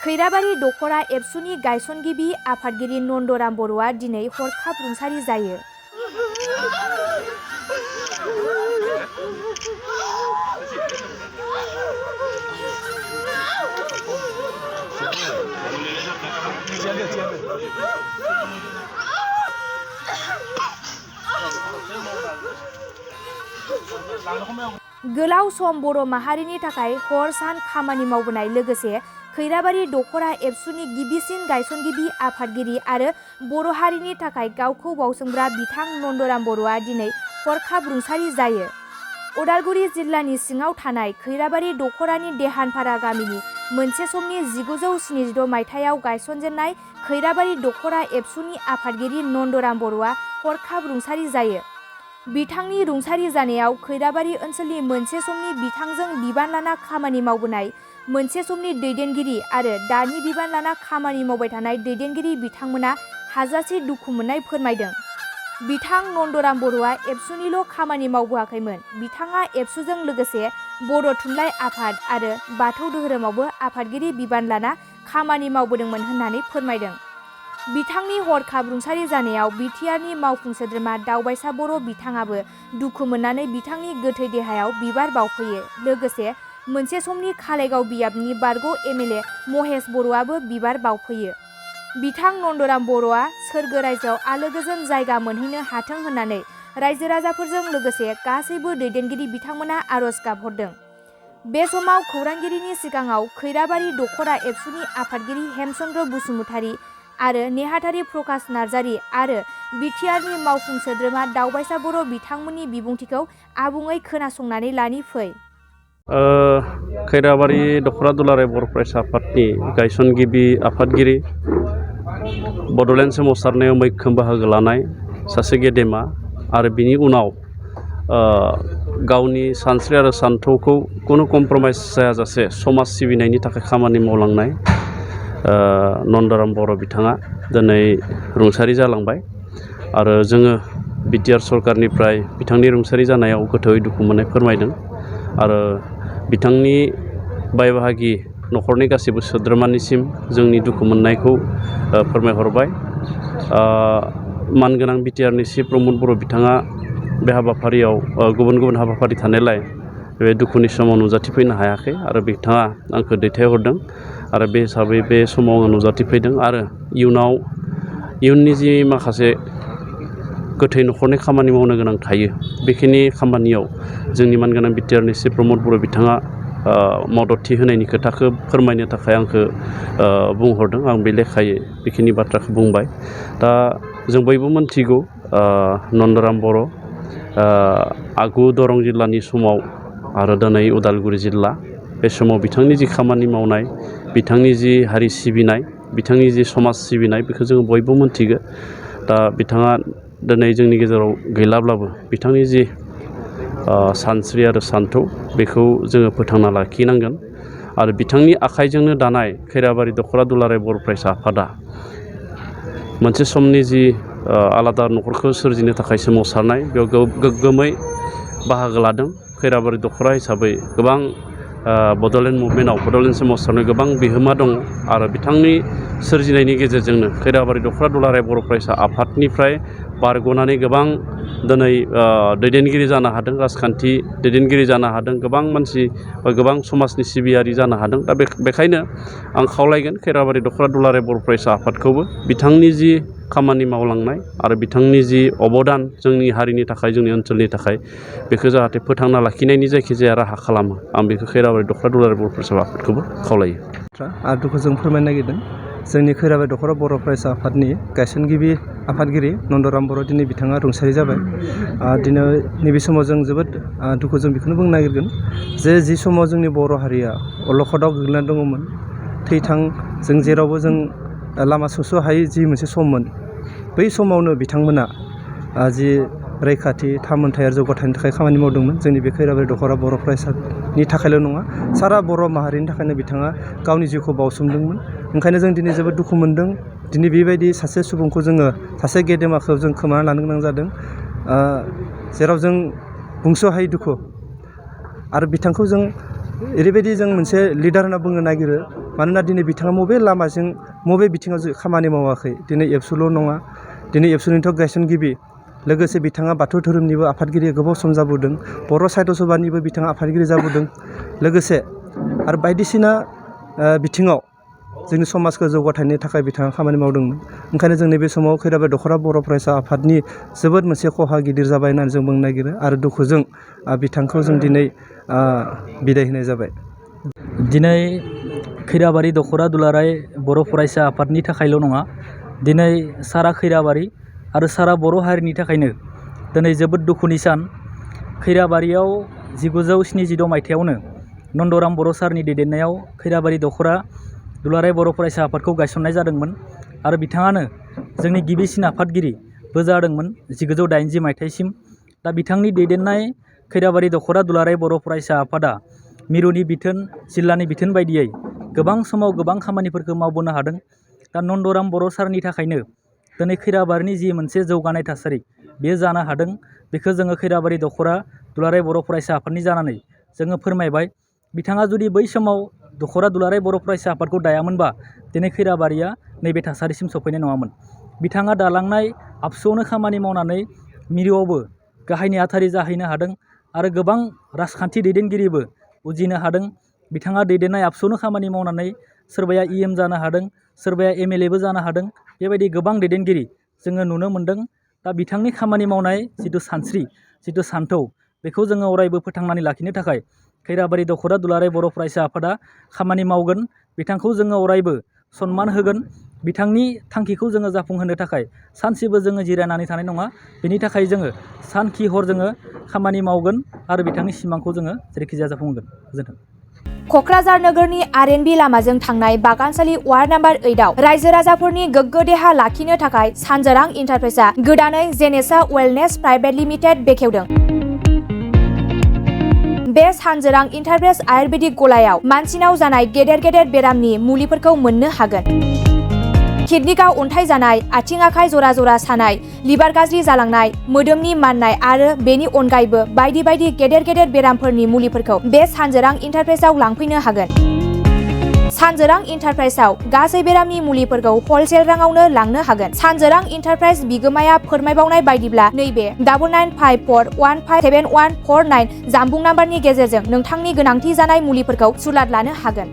खैराबारि दखरा एबसुनि गायसनगिरि आफादगिरि नन्दराम बर'आ दिनै हरखाब रुंसारि जायो। गोलाव सम बर' माहारिनि थाखाय हर सान खामानि मावबोनाय लोगोसे खैराबारि दखरा एबसुनि गिबिसिन गायसनगिरि आफादगिरि आरो बर' हारिनि थाखाय गावखौ बावसोमग्रा बिथां नन्दराम बर'आ दिनै हरखाब रुंसारि जायो। उदालगुरि जिल्लानि सिङाव थानाय खैराबारि दखरानि देहानपारा गामिनि मोनसे समनि 1976 मायथाइयाव गायसनजेननाय खैराबारि दखरा एबसुनि आफादगिरि नन्दराम बर'आ हरखाब रुंसारि जायो। बिथांनि रुंसारि जानायाव खैराबारि ओनसोलनि मोनसे समनि बिथांजों बिबान लाना खामानि मावबोनाय मोनसे समनि दैदेनगिरि आरो दानि बिबान लाना खामानि मावबाय थानाय दैदेनगिरि बिथांमोना हाजासे दुखु मोननाय फोरमायदों। बिथां नन्दराम बर'आ एबसुनिल' खामानि मावबोआखैमोन, बिथाङा एबसुजों लोगोसे बर' थुनलाइ आफाद आरो बाथौ धोरोमावबो आफादगिरि बिबान लाना खामानि मावबोदोंमोन होननानै फोरमायदों। बिथांनि हरखाब रुंसारि जानायाव बिटिआरनि मावफुं सोद्रोमा दावबायसा बर' बिथाङाबो दुखु मोननानै बिथांनि गोथै देहायाव बिबार बावफैयो। लोगोसे मोनसे समनि खालायगाव बियाबनि बारग' एमएलए महेश बर'आबो बिबार बावफैयो। बिथां नन्दराम बर'आ सोरगो रायजोआव आलो गोजोन जायगा मोनहैनो हाथों होननानै रायजो राजाफोरजों लोगोसे गासैबो दैदेनगिरि बिथांमोना आर'ज गाबहरदों। बे समाव खौरांगिरिनि सिगाङाव खैराबारि दखरा एबसुनि आफादगिरि हेमचन्द्र बसुमतारी आरो नेहाथारि प्रकाश नार्जारी आरो बिटिआरनि मावफुं सोद्रोमा दावबायसा बर' बिथांमोननि बिबुंथिखौ आबुङै खोनासंनानै लानि फै। खैराबारि दखरा दुलाराय बर' फरायसा आफादनि गायसनगिरि आफादगिरि बड'लेण्ड सोमावसारनायाव मैखोम बाहागो लानाय सासे गेदेमा आरो बिनि उनाव गावनि सानस्रि आरो सान्थौखौ खुनु कमप्रमाइज जायाजासे समाज सिबिनायनि थाखाय खामानि मावलांनाय नन्दराम बर' बिथाङा दिनै रुंसारि जालांबाय आरो जोङो बिटिआर सरकारनिफ्राय बिथांनि रुंसारि जानायाव गोथौयै दुखु मोननाय फोरमायदों आरो बिथांनि बाय बाहागि न'खरनि गासैबो सोद्रोमानिसिम जोंनि दुखु मोननायखौ फोरमायहरबाय। मानगोनां बिटिआरनि चिफ प्रमद बर' बिथाङा बे हाबाफारियाव गुबुन गुबुन हाबाफारि थानायलाय बे दुखुनि समाव नुजाथिफैनो हायाखै आरो बिथाङा आंखौ दैथायहरदों आरो बे हिसाबै बे समाव आङो नुजाथिफैदों आरो इयुननि जि माखासे गोथै न'खरनि खामानि मावनो गोनां थायो बेखिनि खामानियाव जोंनि मानगोनां बिटिआरनि चिफ प्रमद बर' बिथाङा मददथि होनायनि खोथाखौ फोरमायनो थाखाय आंखौ बुंहरदों। आं बे लेखायै बेखिनि बाथ्राखौ बुंबाय। दा जों बयबो मोनथिगौ नन्दराम बर' आगु दरं जिल्लानि समाव आरो दिनै उदालगुरि जिल्ला बे समाव बिथांनि जि खामानि मावनाय बिथांनि जि हारि सिबिनाय बिथांनि जि समाज सिबिनाय बेखौ जोङो बयबो मोनथिगौ। दा बिथाङा दिनै जोंनि गेजेराव गैलाब्लाबो बिथांनि जि सानस्रि आरो सान्थौ बेखौ जोङो फोथांना लाखिनांगोन आरो बिथांनि आखाइजोंनो दानाय खैराबारि दखरा दुलाराय बर' फरायसा आफादा मोनसे समनि जि आलादा न'खरखौ सोरजिनो थाखाय सोमावसारनाय बेयाव गोग्गोमै बाहागो लादों। खैराबारि दखरा हिसाबै गोबां बड'लेण्ड मुभमेन्टआव बड'लेण्ड सोमावसारनायाव गोबां बिहोमा दङ आरो बिथांनि सोरजिनायनि गेजेरजोंनो खैराबारि दखरा दुलाराय बर' फरायसा आफादनिफ्राय बारग'नानै गोबां दिनै दैदेनगिरि जानो हादों, राजखान्थि दैदेनगिरि जानो हादों, गोबां मानसि गोबां समाजनि सिबियारि जानो हादों। दा बेखायनो आं खावलायगोन खैराबारि दखरा दुलाराय बर' फरायसा आफादखौबो बिथांनि जि खामानि मावलांनाय आरो बिथांनि जि अबदान जोंनि हारिनि थाखाय जोंनि ओनसोलनि थाखाय बेखौ जाहाथे फोथांना लाखिनायनि जायखिजाया राहा खालामो आं बेखौ खैराबारि दखरा दुलाराय बर' फरायसा आफादखौबो खावलायो। आरो दुखु जों फोरमायनो नागिरदों जोंनि खैराबारि दखरा बर' फरायसा आफादनि गायसनगिरि आफादगिरि नन्दराम बर' दिनै बिथाङा रुंसारि जाबाय। दिनै नैबे समाव जों जोबोद दुखुजों बेखौनो बुंनो नागिरगोन जे जि समाव जोंनि बर' हारिया अलखदाव गोग्लैनानै दङमोन, थैथां जों जेरावबो जों लामा सस' हायै जि मोनसे सममोन, बै समावनो बिथांमोना जि रैखाथि थामोनथाय आरो जौगाथायनि थाखाय खामानि मावदोंमोन। जोंनि बे खैराबारि दखरा बर' फरायसानि थाखायल' नङा, सारा बर' माहारिनि थाखायनो बिथाङा गावनि जिउखौ बावसोमदोंमोन। ओंखायनो जों दिनै जोबोद दुखु मोनदों। दिनै बेबायदि सासे सुबुंखौ जोङो सासे गेदेमाखौ जों खोमाना लानो गोनां जादों, जेराव जों बुंस' हायै दुखु। आरो बिथांखौ जों ओरैबायदि जों मोनसे लिडार होनना बुंनो नागिरो मानोना दिनै बिथाङा बबे लामाजों बबे बिथिङाव खामानि मावाखै दिनै एबसुल' नङा दिनै एबसुनिथ' गायसनगिरि लोगोसे बिथाङा बाथौ धोरोमनिबो आफादगिरि गोबाव सम जाबोदों बर' साहित्य सभानिबो बिथाङा आफादगिरि जाबोदों लोगोसे आरो बायदिसिना बिथिङाव जोंनि समाजखौ जौगाथायनि थाखाय बिथाङा खामानि मावदोंमोन ओंखायनो जोंनि बे समाव खैराबारि दख'रा बर' फरायसा आफादनि जोबोद मोनसे खहा गिदिर जाबाय होननानै जों बुंनो नागिरो आरो दुखुजों बिथांखौ जों दिनै बिदाय होनाय जाबाय। दिनै खैराबारि दख'रा दुलाराय बर' फरायसा आफादनि थाखायल' नङा दिनै सारा खैराबारि आरो सारा बर' हारिनि थाखायनो दिनै जोबोद दुखुनि सान। खैराबारियाव 1976 मायथाइयावनो नन्दराम बर' सारनि दैदेननायाव खैराबारि दख'रा दुलाराय बर' फरायसा आफादखौ गायसननाय जादोंमोन आरो बिथाङानो जोंनि गिबिसिन आफादगिरिबो जादोंमोन 1980 मायथाइसिम। दा बिथांनि दैदेननाय खैराबारि दख'रा दुलाराय बर' फरायसा आफादा मिरुनि बिथोन जिल्लानि बिथोन बायदियै गोबां समाव गोबां खामानिफोरखौ मावबोनो हादों। दा नन्दराम बर' सारनि थाखायनो दिनै खैराबारिनि जि मोनसे जौगानाय थासारि बेयो जानो हादों। बेखौ जोङो खैराबारि दख'रा दुलाराय बर' फरायसा आफादनि जानानै जोङो फोरमायबाय। बिथाङा जुदि बै समाव दख'रा दुलाराय बर' फरायसा आफादखौ दायामोनबा दिनै खैराबारिया नैबे थासारिसिम सफैनाय नङामोन। बिथाङा दालांनाय आबसुआवनो खामानि मावनानै मिरुआवबो गाहाय नेहाथारि जाहैनो हादों आरो गोबां राजखान्थि दैदेनगिरिबो उजिनो हादों। बिथाङा दैदेननाय आबसुआवनो खामानि मावनानै सोरबाया EM जानो हादों सोरबाया MLAबो जानो हादों। बेबायदि गोबां दैदेनगिरि जोङो नुनो मोन्दों। दा बिथांनि खामानि मावनाय जिथु सानस्रि जिथु सान्थौ बेखौ जोङो अरायबो फोथांनानै लाखिनो थाखाय खैराबारि दख'रा दुलाराय बर' फरायसा आफादा खामानि मावगोन। बिथांखौ जोङो अरायबो सन्मान होगोन। बिथांनि थांखिखौ जोङो जाफुंहोनो थाखाय सानसेबो जोङो जिरायनानै थानाय नङा। बेनि थाखाय जोङो सानखि हर जोङो खामानि मावगोन आरो बिथांनि सिमांखौ जोङो जेरैखिजाया जाफुंहोगोन। गोजोन्थों। क'क्राझार नोगोरनि RNB लामाजों थांनाय बागानसालि वार्ड नाम्बार 8आव रायजो राजाफोरनि गोग्गो देहा लाखिनो थाखाय सानजोरां इन्टारप्राइजआ गोदानै जेनेसा वेलनेस प्राइभेट लिमिटेड बेखेवदों। बे सानजोरां इन्टारप्राइज आयुर्वेदिक गलायाव मानसिनाव जानाय गेदेर गेदेर बेरामनि मुलिफोरखौ मोननो हागोन। किडनिकआव अन्थाइ जानाय, आथिं आखाइ जरा जरा सानाय, लिभार गाज्रि जालांनाय, मोदोमनि माननाय आरो बेनि अनगायैबो बायदि बायदि गेदेर गेदेर बेरामफोरनि मुलिफोरखौ बे सानजोरां इन्टारप्राइजआव लांफैनो हागोन। सानजोरां इन्टारप्राइजआव गासै बेरामनि मुलिफोरखौ हलसेल राङावनो लांनो हागोन। सानजोरां इन्टारप्राइज बिगोमाया फोरमायबावनाय बायदिब्ला नैबे 9954157149 जानबुं नाम्बारनि गेजेरजों नोंथांनि गोनांथि जानाय मुलिफोरखौ सुलाद लानो हागोन।